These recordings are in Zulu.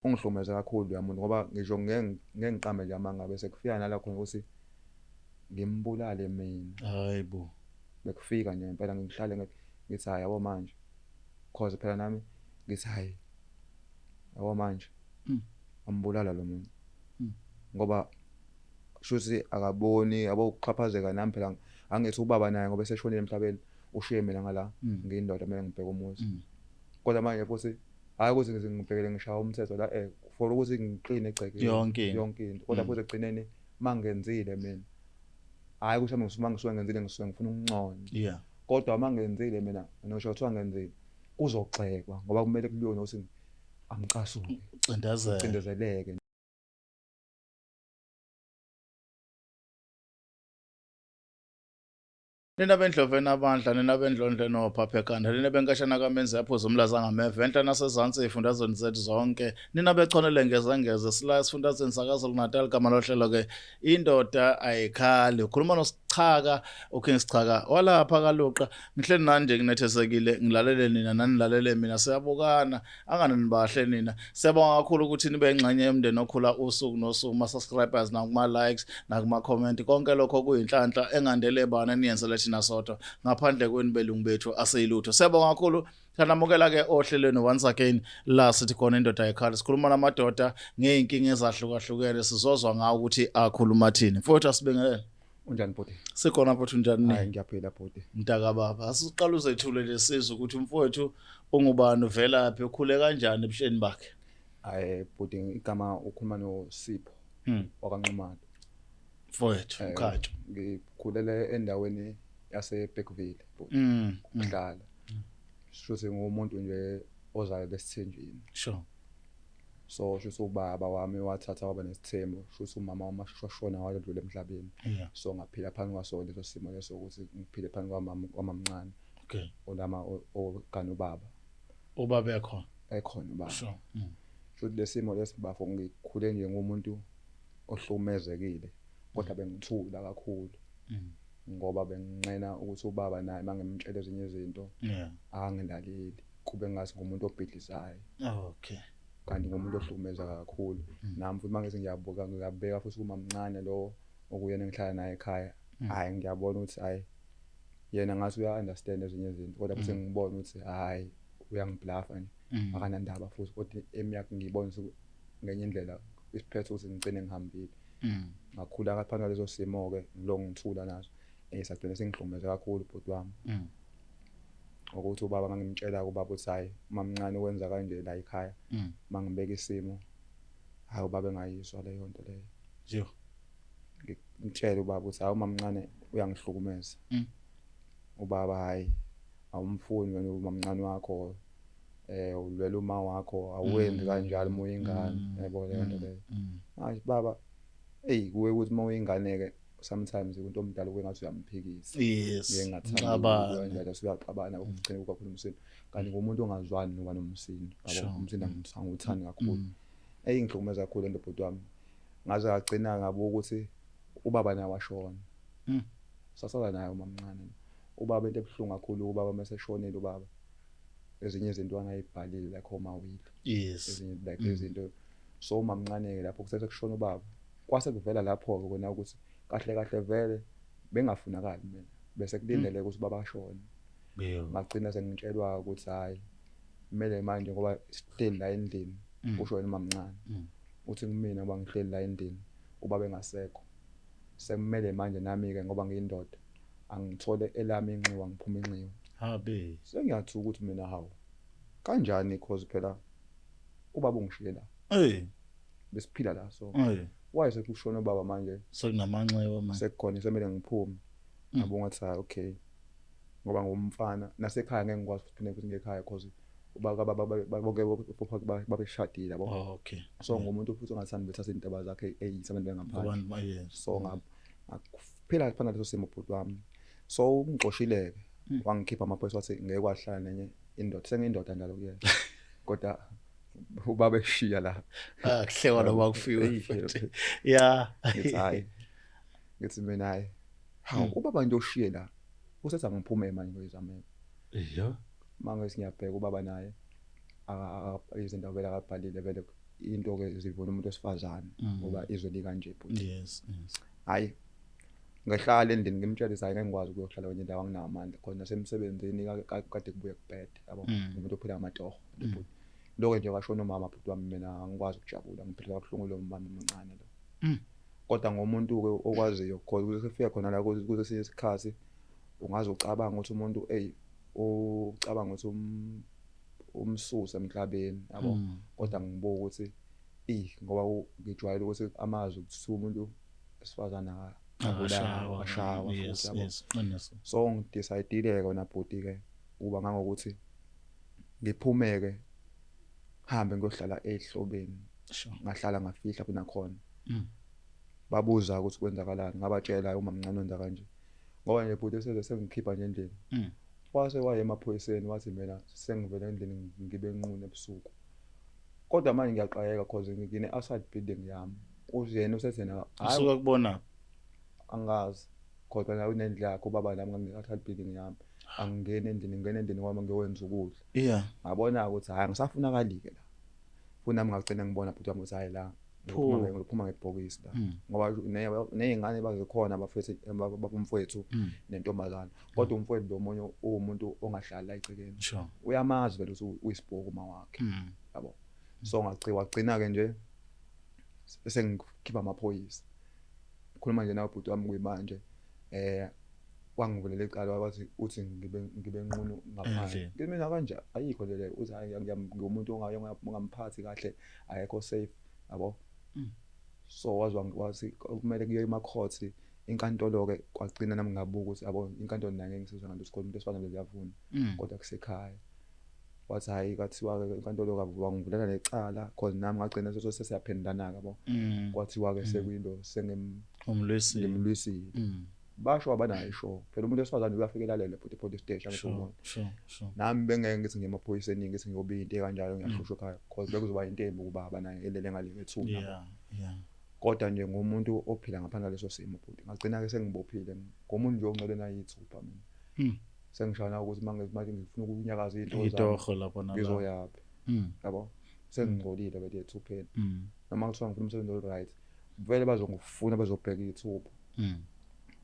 Ungihlukumeze kakhulu loya muntu ngoba ngisho ngeke ngeke ngiqambe nje amanga bese kufika nala khona ukuthi ngimbulale mina. Hayi bo. Bekufika nje ngempela ngihlale ngithi hayi yabo manje. Cause phela nami ngithi hayi yabo manje. Ambulala lo muntu. Ngoba shuthi akaboni yabo ukuxhaphazeka nami phela angithi ubaba naye ngoba eseshonile emhlabeni ushiye mina ngala ngiyindoda kumele ngibheke umuzi. Kodwa manje futhi hayi ukuthi ngize ngibhekele ngishaya umthetho la for ukuthi ngiqine egcekeni yonke into yonke into kodwa futhi ekugcineni mangenzile mina hayi ukuthi ngisuke ngisuke ngenzile ngisuke ngifuna ukunconywa yeah kodwa mangenzile mina ngisho kuthiwa ngenzile kuzogxekwa ngoba kumele kuliwe nokuthi angicasuke cindezela cindezeleke. Nina bendlovu enabandla, nina bendlondlo enophapha ekhanda, nina benkashana kamenzi yaphuza umlaza ngameva, enhla nasezansi ey'fundazweni zethu zonke, nina bechonele ngezengeze, sila esifundazweni saKwaZulu Natal, gama lohlelo ke indoda ayikhali. Ukhuluma noSichaka, uKing Sichaka walapha kaLuqa. Ngihleli nani nje nginethesekile, ngilalele nina nanilalele mina, siyabukana. Angani nibahle nina. Siyabonga kakhulu ukuthi nibe ingxenye yomndeni okhula usuku nosuku, ma subscribers nakuma likes nakuma comment. Konke lokho kuyinhlanhla engandele bani eniyenzele thina sodwa. Ngaphandle kwenu belungu bethu asiyilutho. Siyabonga kakhulu. Sanamukela ke ohlelweni once again la sithi khona indoda ekhala. Sikhuluma namadoda ngeyinkinga ezahlukahlukene sizozwa ngawo ukuthi akhuluma thini. Mfowethu asibingelele. Unjani bhuti? Sikhona mfowethu unjani? Hayi ngiyaphila bhuti. Mntaka baba, asiqala uzethule nje sizwe ukuthi umfowethu ungubani uvelaphi ukhule kanjani ebusheni bakhe. Hayi bhuti igama ukhuluma noSipho wakaNxumalo. Mfowethu uMkhatshwa. Ngikhulele endaweni yase Bergville bhuti. Kuhlala. Shuthi ngumuntu nje ozalelwe esithenjini. Sure. So shuthi ubaba wami wathatha waba nesithembu shuthi umama wami washona wadlula emhlabeni. So ngaphila phansi kwaso leso simo leso ukuthi ngiphile phansi kwamama kwamamncane. Okay. Olama ogana ubaba. Ubaba ekhona. Ekhona ubaba. Sure. Shuthi lesimo lesibafo ngikhule nje ngumuntu ohlukumezekile kodwa bengithula kakhulu. Ngoba benginqena ukuthi ubaba naye mangimtshela ezinye izinto akangilaleli kube ngathi ngumuntu obhidlizayo. Okay. Kanti ngumuntu ohlukumeza kakhulu. Nami futhi mangithi ngiyabuka ngiyabeka futhi kumamncane lo okuyena engihlala naye ekhaya. Hayi ngiyabona ukuthi hayi yena ngathi uya understand ezinye izinto kodwa futhi ngibona ukuthi hayi uyangiblafa nje akanandaba futhi kodwa emiyakhe ngiyibona ukuthi ngenye indlela isiphetho ukuthi ngigcine ngihambile. Ngakhula ngaphansi kwaleso simo ke ngiloko ngithula naso. Sagcina sengihlukumeze kakhulu bhuti wami. Ukuthi ubaba mangimtshela ubaba ukuthi hayi mamncane wenza kanje la ekhaya mangibeka isimo hayi ubaba engayizwa leyo nto leyo. Yo. Ngimtshela ubaba ukuthi hayi mamncane uyangihlukumeza. Ubaba hayi awumfuni wena umamncane wakho ulwela uma wakho awenzi kanjalo uma uyingane yabo leyo nto leyo. Hayi baba hey kuwe ukuthi uma uyingane ke sometimes umuntu omdala kuye ngathi uyamphikisa. Yes. Ngiye ngathanda kanjalo suyaxabana ukugcina kakhulu umsindo. Kanti ngumuntu ongazwani noba nomsindo. Yabo umsindo angiwuthandi kakhulu. Hey ngihlukumeza kakhulu lento bhuti wami. Ngaze ngagcina ngabuka ukuthi ubaba naye washona. Sasala naye umamncane. Ubaba into ebuhlungu kakhulu ubaba meseshonile ubaba. Ezinye izinto angayibhalile like omawili. Yes. Ezinye like izinto so umamncane ke lapho kusese kushona ubaba. Kwase kuvela lapho ke kona ukuthi kahle kahle vele bengafunakali mina bese kulindele ukuthi ubaba ashone. Ngagcina sengitshelwa ukuthi hayi kumele manje ngoba sihleli la endlini kusho yena umamncane. Uthi kumina ngoba ngihleli la endlini ubaba engasekho. Sekumele manje nami ke ngoba ngiyindoda angithole elami inxiwa ngiphume inxiwa. Habe. Sengiyathuka ukuthi mina hawu kanjani cause phela ubaba ungishiye la. Hey. Besiphila la so. Hey. Why sekushona ubaba manje? Sekunamanxiwa manje. Sekukhona semele ngiphume. Ngabonga ukuthi hayi okay. Ngoba ngumfana nasekhaya ngeke ngikwazi ukuphinde futhi ngekhaya cause ubaba baba bonke babeshadile yabo. Okay. So ngumuntu futhi ongathandi bethatha indaba zakhe eyisa abantu bengaphandle. Yes. So ngaphila phana leso simo bhuti wami. So ungixoshileke wangikhipha amaphoyisa wathi ngeke kwahlala nenye indoda sengiyindoda njalo kuyena. Kodwa ubaba eshiya la. Ah kuhlekwa noma kufiwe. Yeah. Ngithi hayi. Ngithi mina hayi. Hawu ubaba nje oshiye la. Usethi angiphume manje ngoyizamela. Yeah. Manje singiyabheka ubaba naye izinto vele akabhalile vele. Into ke zivuna umuntu wesifazane ngoba izwe likanje bhuti. Yes, yes. Hayi, ngihlala endlini ngimtshele hayi, ngeke ngikwazi ukuyohlala kwenye indawo, anginawo amandla khona nasemsebenzini, kade kubuye kubhede yabo, umuntu ophila ngamatoho bhuti. Lokho nje kwashona umama bhuti wami, mina angikwazi ukujabula, ngiphila kabuhlungu lo mama omncane lo. Kodwa ngomuntu-ke okwaziyo khona ukuze sifike khona la kuze isikhathi ungaze ucabanga ukuthi umuntu ey ucabanga ukuthi umsuse emhlabeni yabo, kodwa ngibuka ukuthi ngoba ngijwayele ukuthi amazwi kuthiwa umuntu esifazane akashawa, akashawa yes, futhi yabo. Yes, qiniso. So ngidecide-ke kona bhuti-ke kuba ngangokuthi ngiphumeke hambe ngiyohlala ehlobeni. Ngahlala ngafihla kunakhona. Babuza ukuthi kwenzakalani, ngabatshela uma mncane wenza kanje. Ngoba nje bhuti seze sengikhipha nje endlini. Wase waye emaphoyiseni wathi mina sengivele endlini ngibe nqunu ebusuku. Kodwa manje ngiyaqayeka cause ngine outside building yami. Uzena usethena hayi usuka kubona angazi. Kodwa nawe unendlu yakho ubaba nami ngangine outside building yami. Angingeni endlini, ngingena endlini kwami ngiyowenza ukudla. Ngabona ukuthi hayi ngisafunakalike la. Futhi nami ngagcina ngibona bhuti wami ukuthi hayi la ngiphuma ngebhokisi la. Ngoba nezingane bazikhona abafethu babumfowethu nentombazana. Kodwa umfowethu lo munye uwumuntu ongahlali la egcekeni. Uyamazi vele ukuthi uyisibhoku uma wakhe. Yabo. So ngagcina ke nje sengikhipha amaphoyisa. Khuluma nje nawe bhuti wami kuyimanje wangivulela icala wathi uthi ngibe nqunu ngaphandle. Ngithi mina kanje ayikho le uthi hayi ngiwumuntu ongamphathi kahle, akekho safe yabo. So wathi kumele kuye ema-court, inkantolo ke kwagcina nami ngabuka ukuthi yabo inkantolo nayo ngeke ngisiza ngalutho kodwa umuntu esifana leyavuna kodwa kusekhaya. Wathi hayi kwathiwa ke inkantolo wangivulela necala cause nami ngagcina sesiyaphendulana yabo. Kwathiwa ke sekuyinto sengimlwisile. Basho abanayo isho phela umuntu wesifazane uyafika elalele futhi police station ngikubona. Nami bengeke ngithi ngiyemaphoyiseni ngithi ngiyobe into kanjalo ngiyahlushwa ekhaya cause bekuzoba into embi kubaba naye elele ngale ngethuna. Yeah. Kodwa nje ngumuntu ophila ngaphandle kwaleso simo bhuti. Ngagcina ke sengibophile ngomuntu nje oncele naye ithupha mina. Sengishana ukuthi manje ngifuna ukunyakaza into zami. Itoho lapho nalapho. Ngizoyaphi. Yabo. Sengingcolile bethe ethupheni. Noma kuthiwa ngifuna umsebenzi o right. Vele bazongifuna bazobheka ithupha.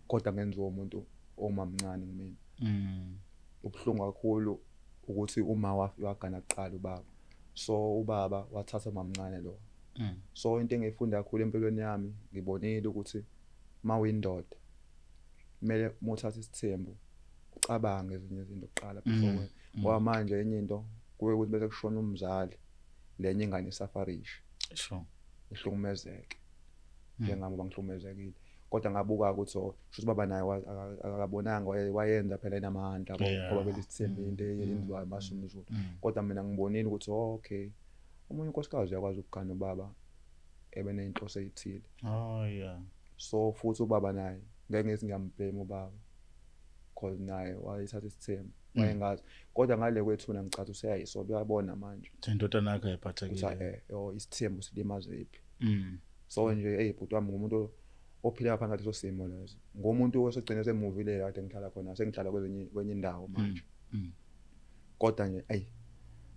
Kodwa ngenziwa umuntu omamncane kumina. Ubuhlungu kakhulu ukuthi uma wagana kuqala ubaba. So ubaba wathatha mamncane lo. So into engiyifunda kakhulu empilweni yami ngibonile ukuthi mawuyindoda kumele muthathe isithembu ucabange ezinye izinto kuqala before ngoba manje enye into kuye ukuthi bese kushona umzali lenye ingane isafarishe. Sure. Ihlukumezeke. Njengami bangihlukumezekile. Kodwa ngabuka ukuthi shuthi baba naye akabonanga wayenza phela enamandla ngoba belisithemba into eyenziwayo masumzulu. Kodwa mina ngibonile ukuthi okay omunye unkosikazi uyakwazi ukugana ubaba ebe nenhloso ezithile. Oh yeah. So futhi ubaba naye ngeke ngithi ngiyamblame ubaba cause naye wayithatha isithembu wayengazi. Kodwa ngale kwethuna ngicatha useyayisola uyabona manje. Indodana yakhe ayiphathekile. Ukuthi isithembu silimaze iphi. So nje hey bhuti wami ngumuntu ophila phakathi leso simo leso. Ngomuntu osegcine semuvile kade ngihlala khona sengihlala kwenye indawo manje. Kodwa nje ayi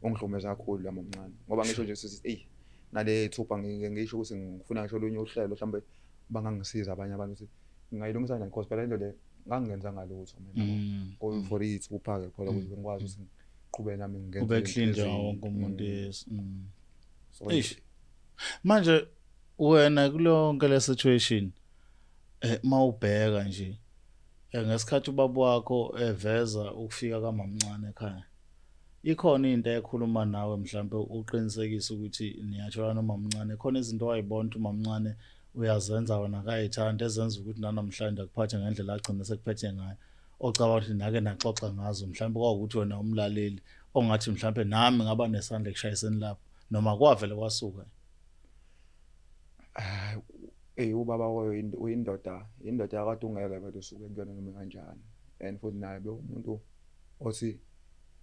ungihlukumeza kakhulu lami omncane ngoba ngisho nje sithi ey nale thupha ngisho ukuthi ngifuna ngisho olunye uhlelo mhlambe bangangisiza abanye abantu ukuthi ngingayilungisa kanjani because phela into le ngangenza ngalutho mina yabo. For ithupha ke phela ukuthi ngikwazi ukuthi ngiqhubeke nami ngenze ube clean nje wonke umuntu. Yes. Manje wena kulonke le situation mawubheka nje ngesikhathi ubaba wakho eveza ukufika kamamncane ekhaya ikhona into ekhuluma nawe mhlambe uqinisekisa ukuthi niyathola nomamncane, khona izinto wayibona ukuthi umamncane uyazenza wena akayithanda ezenza ukuthi nanamhlanje akuphathe ngendlela agcina sekuphethe ngayo, ocabanga ukuthi nake naxoxa ngazo mhlambe kwawukuthi wena umlaleli ongathi mhlambe nami ngaba nesandla ekushayiseni lapho noma kwavele kwasuka? Ubaba uyindoda, indoda yakade ungeke vele usuke kuyona noma kanjani. And futhi naye umuntu othi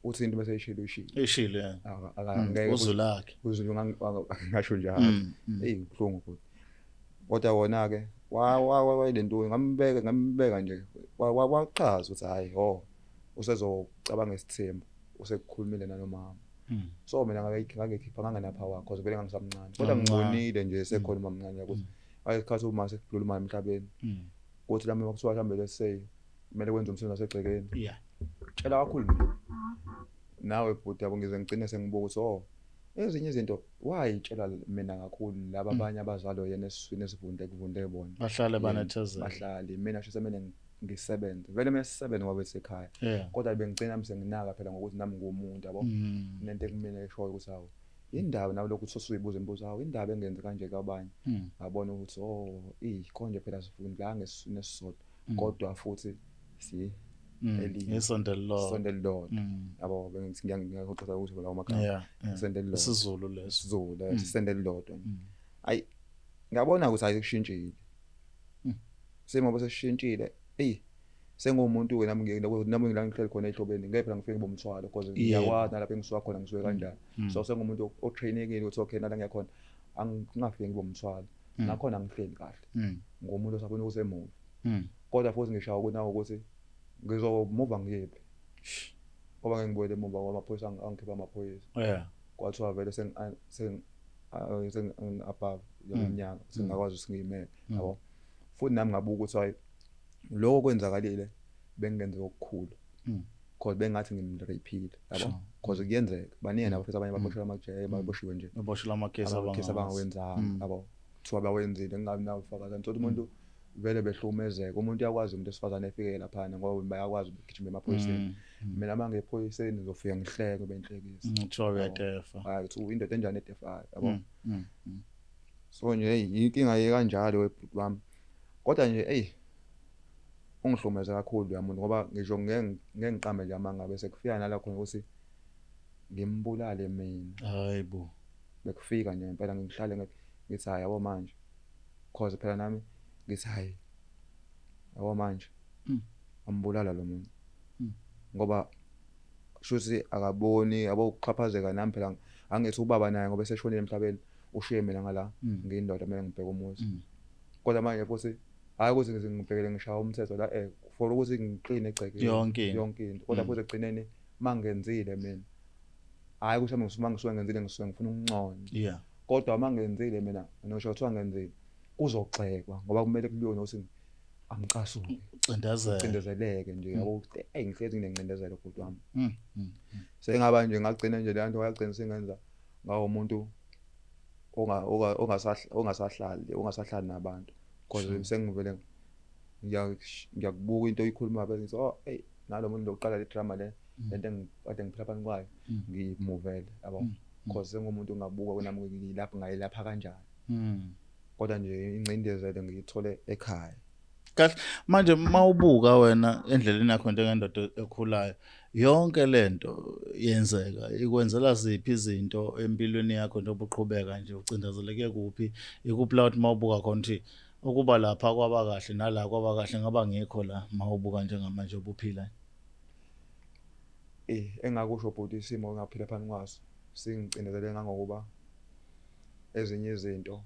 uthi into bese ishilo ishilo. Ishilo akangeke uzulakhe. Uzulu ngasho njalo. Hey kuhlungu futhi. Kodwa wona ke wa lento ngambeka nje wachaza ukuthi hayi ho usezocabanga isithembu usekukhulumile nanomama. So mina ngangikhipha ngangena-power cause vele ngangisamncane, kodwa Mncane. ngibonile nje sekhona umamncane ukuthi ayisikhathi uma sekudlula imali emhlabeni, kuthi lami kuthiwa mhlawumbe, let's say, kumele kwenze umsebenzi wasegcekeni, tshela kakhulu mina nawe bhuti, yabo. Ngize ngigcine sengibuka ukuthi, oh, ezinye izinto wayitshela mina kakhulu, laba abanye abazali yena esiswini esivunde kuvunde bona Bahlale Yena, banethezeka. Bahlali mina sho semele ngisebenze vele, mina sisebenze ngoba besekhaya, kodwa bengigcina nami senginaka phela ngokuthi nami ngumuntu, yabo. Nento ekumina eshoyo ukuthi hawu, indaba nawe lokhu usuyibuza imibuzo, hawu, indaba engenzi kanje kwabanye. Ngabona ukuthi, oh, konje phela sifundla ngesiswini esisodwa, kodwa futhi si elinye. Isonto elilodwa. Isonto elilodwa, yabo. Bengithi ngiyakuxoxa ukuthi lawo magama, isonto elilodwa. IsiZulu leso. isiZulu, isonto elilodwa. Ayi, ngiyabona ukuthi ayikushintshile simo, bese sishintshile. Eyi, sengumuntu ke nami, nami ngila ngihleli khona ehlobeni, ngeke phela ngifike ngibe umthwalo because ngiyakwazi nalapho engisuka khona ngisuke kanjani. So sengumuntu otrainekile ukuthi okay, nala ngiyakhona angingafiki ngibe umthwalo, nakhona ngihleli kahle, ngumuntu osafuna ukusemuva, kodwa futhi ngishaya ukuthi nawo ukuthi ngizomuva ngiyephi, ngoba ngeke ngibuyele emuva ngoba amaphoyisa angikhipha amaphoyisa. Kwathiwa vele seng seng seng above yeminyaka, sengingakwazi ukuthi ngiyimele, yabo. Futhi nami ngabuka ukuthi hayi, lokho kwenzakalile bengenze okukhulu, cause bengathi ngimrapeile, yabo, cause kuyenzeka baningi nabafethu abanye baboshelwa amajele, baboshiwe nje. Baboshelwa amakhesi amakhesi abangawazi. Abangawenzanga, yabo, kuthiwa bawenzile, ngingabi nawo ubufakazi. Ngithola umuntu vele behlumezeka, umuntu uyakwazi, umuntu esifazane efike laphana ngoba bayakwazi ukugijima emaphoyiseni. Mina uma ngephoyiseni ngizofika ngihleke, benhlekisa. Kuthiwa uyatefa. Hayi, kuthiwa indoda enjani etefayo, yabo. So nje, hey, inkinga ye kanjalo webhuti wami, kodwa nje, hey, ungihlumeze kakhulu lo muntu, ngoba ngisho ngeke ngeke ngiqambe nje amanga, bese kufika nala khona ukuthi ngimbulale mina. Hayi bo. Bekufika nje ngempela, ngihlale ngithi hayi, yabo manje, cause phela nami ngithi hayi, yabo manje, ambulala lo muntu, ngoba shuthi akaboni, yabo, ukuxhaphazeka. Nami phela angithi ubaba naye ngoba eseshonile emhlabeni, ushiye mina ngala, ngiyindoda, kumele ngibheke umuzi. Kodwa manje futhi hayi ukuthi ngize ngibhekele ngishaya umthetho la, for ukuthi ngiqine egcekeni. Yonke into. Yonke into, kodwa futhi ekugcineni mangenzile mina, hayi ukuthi uma ngisuke ngenzile ngisuke ngifuna ukunconywa, kodwa uma ngenzile mina, ngisho kuthiwa ngenzile, kuzogxekwa ngoba kumele kuliwe nokuthi angicasuki. Cindezela. Cindezeleke nje, yabo. Eyi, ngihlezi nginencindezelo, bhuti wami. Sengaba nje ngagcina nje le nto yagcina singenza ngawumuntu ongasahlali nabantu, because sengivele ngiyakubuka into oyikhuluma bese ngithi, oh, hey, nalo muntu lokuqala le drama le, lento engikade ngiphila phansi kwayo, ngiyimuvele, yabo, because sengumuntu ongabuka kunami ngilapha ngayilapha kanjani. Kodwa nje ingcindezelo ngiyithole ekhaya. Kahle, manje mawubuka wena endleleni yakho njengendoda ekhulayo, yonke lento yenzeka ikwenzela ziphi izinto empilweni yakho njengoba uqhubeka nje? Ucindezeleke kuphi, ikuphi la uthi mawubuka khona ukuthi ukuba lapha kwaba kahle, nala kwaba kahle, ngaba ngikho la, mawubuka njengamanje obuphila? Engakusho bhuti, isimo engaphila phansi kwaso singicindezele ngangokuba ezinye izinto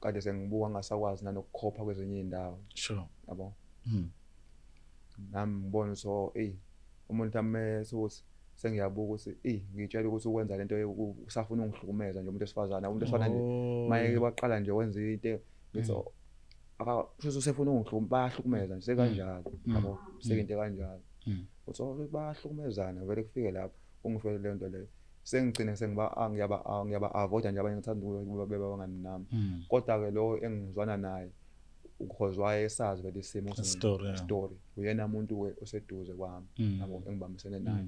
kade sengibuka ngingasakwazi nanokukhopha kwezinye iy'ndawo, yabo. Nami ngibona ukuthi, oh, eyi, umuntu amese ukuthi sengiyabuka ukuthi, eyi, ngiyitshela ukuthi ukwenza lento, usafuna ungihlukumeza nje umuntu wesifazane, umuntu wesifazane nje. Maye waqala nje wenza into, ngithi, oh, aka kusho usefuna ungihlukumeza, bayahlukumeza nje sekanjalo, yabo, sekinte kanjalo. Uthi, oh, bayahlukumezana vele, kufike lapho ungifele leyo nto leyo, sengigcine sengiba ngiyaba avoida nje abanye, ngithanda ukuba bebe abangani nami. Kodwa ke lo engizwana naye, because wayesazi vele isimo ukuthi Story, yeah. Story, uyena umuntu ke oseduze kwami, yabo, engibambisene naye.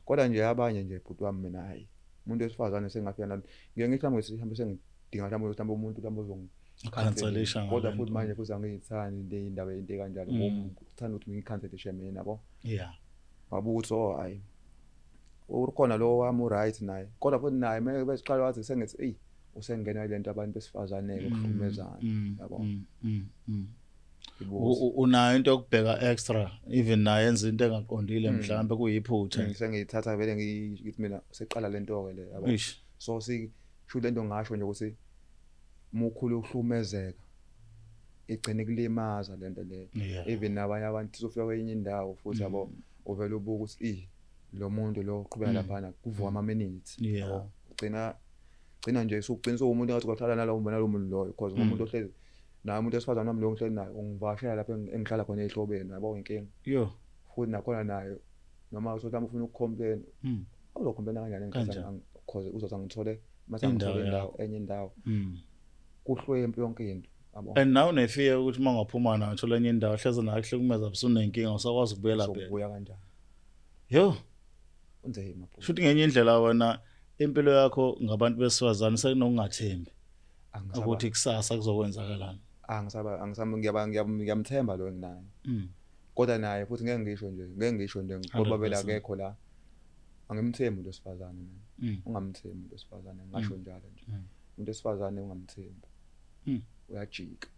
Kodwa Kodwa nje abanye nje, bhuti wami, mina hayi, umuntu wesifazane sengafika nami ngike ngithi mhlawumbe mhlawumbe sengidinga mhlawumbe mhlawumbe umuntu mhlawumbe Ukhanselisha kodwa ngale futhi nto. Manje futhi angiyithandi into indaba into ekanjalo, ngoba ngithanda ukuthi ngiyikhanselishe mina, yabo. Ngabuka ukuthi, oh, hayi, ukhona lo wami uright naye, kodwa futhi naye meke besiqala wathi sengithi, eyi, usengena ile nto abantu besifazane ukuhlukumezana, yabo. Ngibuka ukuthi Unayo into yokubheka extra, even naye enza into engaqondile, mhlawumbe kuyiphutha. Sengiyithatha vele, ngithi mina seqala lento ke le, yabo. So sisho lento, ngasho nje ukuthi mukhulu ukuhlumezeka igcine kulimaza lento leyo. Even nabanye abantu, usufika kwenye indawo futhi, yabo, uvela ubuka ukuthi i Lo muntu lo uqhubeka laphana kuvuka ama minutes. Ugcina gcina nje usugcina umuntu engathi kwahlala nalowo muntu loyo, because ngumuntu ohlezi naye, umuntu wesifazane wami lo ngihleli naye ungivakashela lapha engihlala khona ehlobeni, yabo, inkinga. Futhi nakhona naye noma uthi mhlawumbe ufuna ukucomplain, uzocomplain kanjani? Kanjani? Because uzothi angithole mase Indawo angithole indawo, yakho. Enye indawo kuhlwempu yonke into, yabo. And nawe unefear ukuthi uma ungaphuma nayo uthola enye indawo, hleze nayo kuhlukumeza, busunenkinga, usakwazi ukubuyela phela. Sokubuya kanjani? Yo. Unzima, bhuti. Shuthi ngenye indlela wena impilo yakho ngabantu besifazane sekunokungathembi ukuthi kusasa kuzokwenzakalani. Angisaba angisami ngiyamthemba lo enginaye. Kodwa naye futhi ngeke ngisho nje, ngeke ngisho nje ngoba vele 100%. akekho la. Angimthembi umuntu wesifazane mina. Ungamthembi umuntu wesifazane, ngisho njalo nje. Umuntu wesifazane ungamthembi. Uyajika.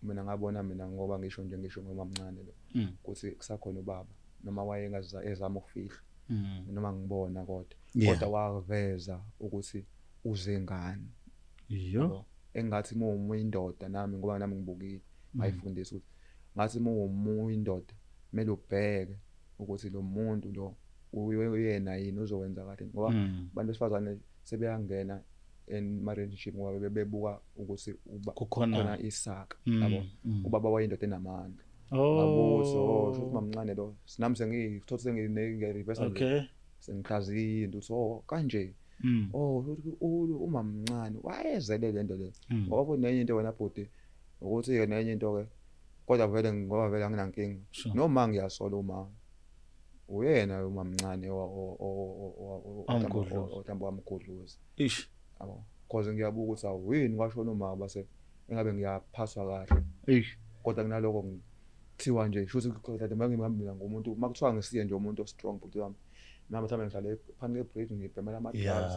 Mina ngabona mina, ngoba ngisho nje, ngisho ngoba mncane lo ukuthi kusakhona ubaba noma wayengaza ezama ukufihla noma ngibona, kodwa kodwa waveza ukuthi uze ngani. Yo. Engathi uma uyindoda, nami ngoba nami ngibukile, ngayifundisa ukuthi ngathi uma uyindoda kumele ubheke ukuthi lo muntu lo uyena yini, uzokwenza kahle, ngoba abantu besifazane sebeyangena in ma relationship ngoba bebuka ukuthi uba Kukhona khona isaka, yabo. Ubaba wayindoda enamandla. Oh. Ngabuza, oh, shuthi mamncane lo sinami sengithothi sengine-reverse nje, sengihlaziya into ukuthi, oh, kanje. Oh, shuthi umamncane wayezele lento le. Ngoba futhi nenye into wena bhuti, ukuthi ke nenye into ke, kodwa vele ngoba vele anginankinga. Noma ngiyasola, uma uyena umamncane Wamgudluza. Mhlawumbe wamgudluza. Ish. Yabo, cause ngiyabuka ukuthi awuyini kwashona uma base engabe ngiyaphaswa kahle. Ish. Kodwa kunaloko kuthiwa nje shuthi kodwa mangihamba mina ngumuntu, makuthiwa ngisiye nje umuntu o-strong, bhuti wami, nami mhlawumbe ngihlale phansi kwe-bridge ngibhemela ama-drugs,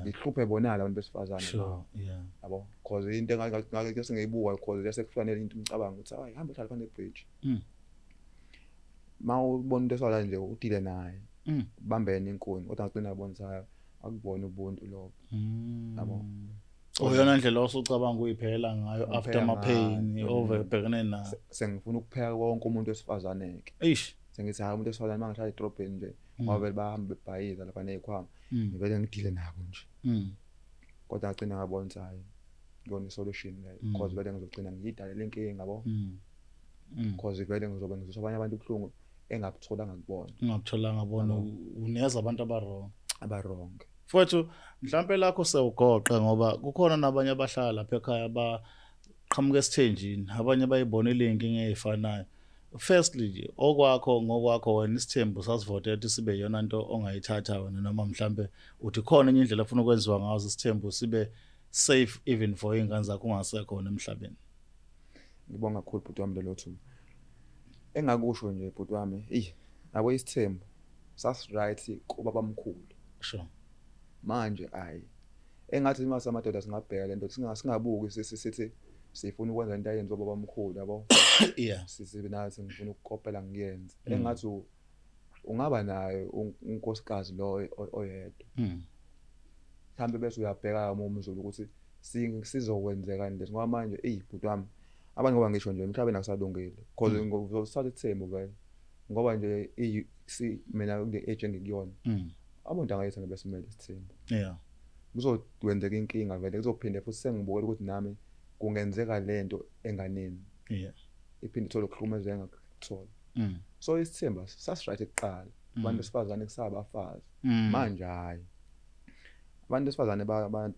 ngihluphe bona abantu besifazane. Yabo, cause into engake sengiyibuka, cause yasekufanele into umcabango ukuthi hayi, hamba uhlale phansi kwe-bridge. Ma ubona umuntu esifazane nje udile naye, bambene inkuni, kodwa ngagcina ngabona ukuthi hayi, akubona ubuntu lobo. Yabo. Uyona ndlela osucabanga ukuyiphela ngayo after Ngiphela ama-pain ngayo. ovebhekene nayo. Sengifuna ukupheka konke umuntu wesifazane ke. Eish. Sengithi hayi, umuntu wesifazane mangihlala edrobheni nje, ngoba vele bahamba bebhayiza lapha nezikhwama, ngivele ngidile nabo nje. Kodwa ngagcina ngabona ukuthi hayi, ngiyona i-solution leyo, because vele ngizogcina ngiyidalela inkinga, yabo. Because vele ngizobe ngizwisa abanye abantu ubuhlungu engabutholanga kubona. Ungabutholanga bona, unikeza abantu aba-wrong. Aba-wrong. Mfowethu, mhlampe lakho sewugoqa, ngoba kukhona nabanye abahlala lapha ekhaya baqhamuka esithenjini, abanye bayibonile iy'nkinga ey'fanayo. Firstly nje, okwakho ngokwakho wena isithembu sasivotela ukuthi sibe iyona nto ongayithatha wena, noma mhlampe uthi khona enye indlela ofuna ukwenziwa ngazo isithembu sibe safe even for iy'ngane zakho ungasekho wena emhlabeni? Ngibonga kakhulu, bhuti wami, lelo thuba. Engakusho nje, bhuti wami, eyi, yabo, isithembu sasi-right kubabamkhulu. Manje ayi, engathi uma samadoda singabheka lento, singabuki sithi sifuna ukwenza into ayenziwa babamkhulu, yabo. Sisibe nathi ngifuna ukukopela ngiyenze. Engathi ungaba naye unkosikazi lo oyedwa. Mhlambe bese uyabheka uma umZulu ukuthi sizokwenzeka lesi, ngoba manje eyi, bhuti wami, abantu, ngoba ngisho nje emhlabeni akusalungile, because ngizothatha isithembu vele, ngoba nje si mina kule age engikuyona, abantu angayetha ngebesimele isithembu. Kuzokwenzeka inkinga vele, kuzophinde futhi sengibukela ukuthi nami kungenzeka lento enganeni iphinde ithole ukuhlukumezeka engakuthola. So isithembu sasiright kuqala, abantu besifazane kusabafazi. Manje hayi, abantu besifazane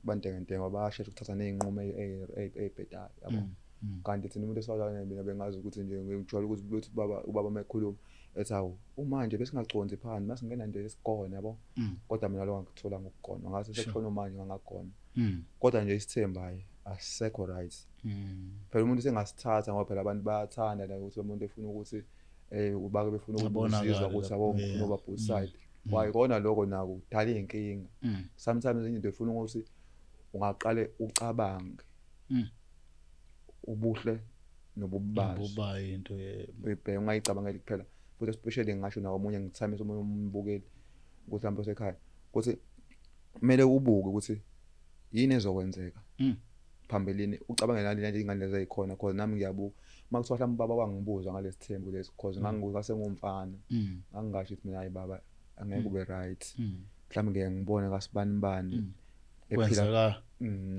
bantengentengo, bayashesha ukuthatha ney'nqumo ey'bhedayo, yabo. Kanti thina umuntu wesifazane, mina bengazi ukuthi nje ngijwayele ukuthi bethi ubaba uma ekhuluma ethi, hawu, umanje besingaconsi phansi masingena nje esigone, yabo. Kodwa mina lo ngakuthola ngokugona ngathi sekushona manje ngangagona. Kodwa nje isithembu hayi, asisekho right. Phela umuntu sengasithatha, ngoba phela abantu bayathanda la ukuthi umuntu efuna ukuthi ubake befuna Abonakale ukuzizwa ukuthi lapho, yabo, ngifuna ukuba both side. Why kona lokho nako kudala iy'nkinga. Sometimes into efuna ukuthi ungaqale ucabange ubuhle nobubi bazo. Buba into, yebo. Uyibheke, ungayicabangeli kuphela. Futhi especially ngingasho nawo omunye, ngithamise omunye umbukeli ukuthi mhlawumbe osekhaya, ukuthi kumele ubuke ukuthi yini ezokwenzeka phambilini, ucabange nale nto iy'ngane lezi ey'khona, cause nami ngiyabuka uma kuthiwa mhlawumbe ubaba wangibuza ngalesi thembu lesi, cause ngase ngumfana, ngangingasho ukuthi mina, hayi baba, Angeke ube right. Mhlawumbe ngeke ngibone kasibani bani ephila. Kwenzeka.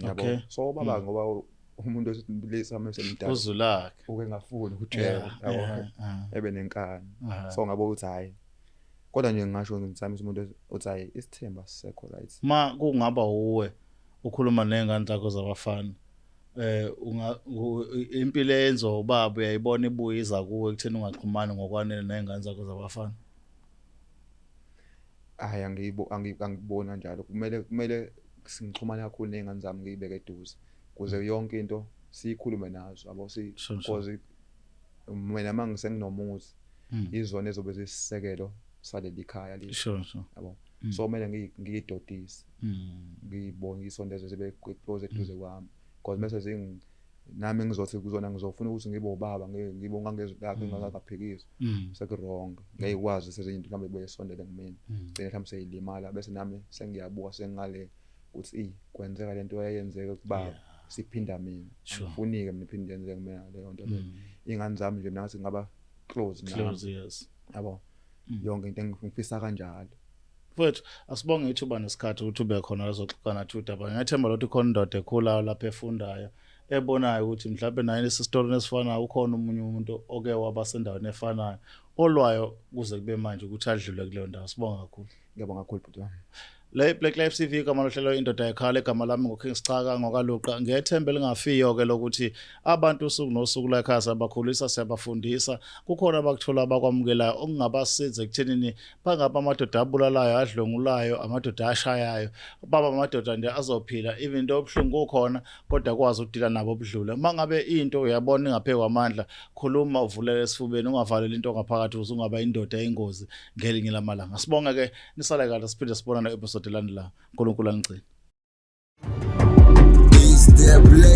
Yabo. So ubaba, ngoba umuntu wesilisa mesemdala, Uzulakhe. Uke ngafuni ukutshela, yabo, ebe nenkani. So ngabo ukuthi hayi, kodwa nje ngingasho ngithi umuntu uthi hayi, isithemba sisekho, right. Ma kungaba uwe ukhuluma ney'ngane zakho zabafana, unga impilo eyenziwa ubaba uyayibona ibuye iza kuwe ekutheni ungaxhumani ngokwanele ney'ngane zakho zabafana? Hayi, angikuboni kanjalo. Kumele singixhumane kakhulu ney'ngane zami, ngiyibeke eduze ukuze yonke into siyikhulume nazo, yabo, si Sure. because mina uma ngisenginomuzi, izona ezobe ziyisisekelo saleli khaya leli, yabo. So kumele ngiyidodise, ngiyibone, ngiyisondeze, zibe close eduze kwami, because mase zing nami ngizothi kuzona ngizofuna ukuthi ngibe ubaba, ngibe ungangezwi lakhe, ngingakaphikiswa, seku-wrong. Ngeke ikwazi sezinye into mhlawumbe ibuye isondele kumina, gcine mhlawumbe seyilimala, bese nami sengiyabuka sengale ukuthi kwenzeka lento eyenzeke kubaba, siphinda mina. Angifuni-ke mina iphinde yenzeke kumina leyo nto leyo. Iy'ngane zami nje mina ngathi ngaba close nami, Close, yes. yabo, yonke into engifisa kanjalo. Mfowethu, asibonge ithuba nesikhathi ukuthi ube khona lazoxoxa nathi udaba. Ngiyathemba ukuthi khona indoda ekhulayo lapha efundayo, ebonayo ukuthi mhlawumbe naye nesisitorweni esifanayo, ukhona omunye umuntu oke waba sendaweni efanayo olwayo kuze kube manje ukuthi adlule kuleyo ndawo. Sibonga kakhulu. Ngiyabonga kakhulu, bhuti wami. Le Black Life TV, igama lohlelo Indoda Ekhala, igama lami nguKing Sicaka ngokaLuqa. Ngethemba elingafiyo ke lokuthi abantu usuku nosuku la ekhaya siyabakhulisa, siyabafundisa, kukhona abakuthola abakwamukelayo okungabasiza ekuthenini bangabe amadoda abulalayo, adlwengulayo, amadoda ashayayo, baba amadoda nje azophila even into obuhlungu kukhona, kodwa kwazi ukudila nabo obudlule. Uma ngabe into uyabona ingaphezu kwamandla, khuluma, uvulele esifubeni, ungavaleli into ngaphakathi ukuze ungaba indoda eyingozi ngelinye lamalanga. Sibonge ke, nisale kahle, siphinde sibonane episode elandelayo. uNkulunkulu anigcine. Is there black?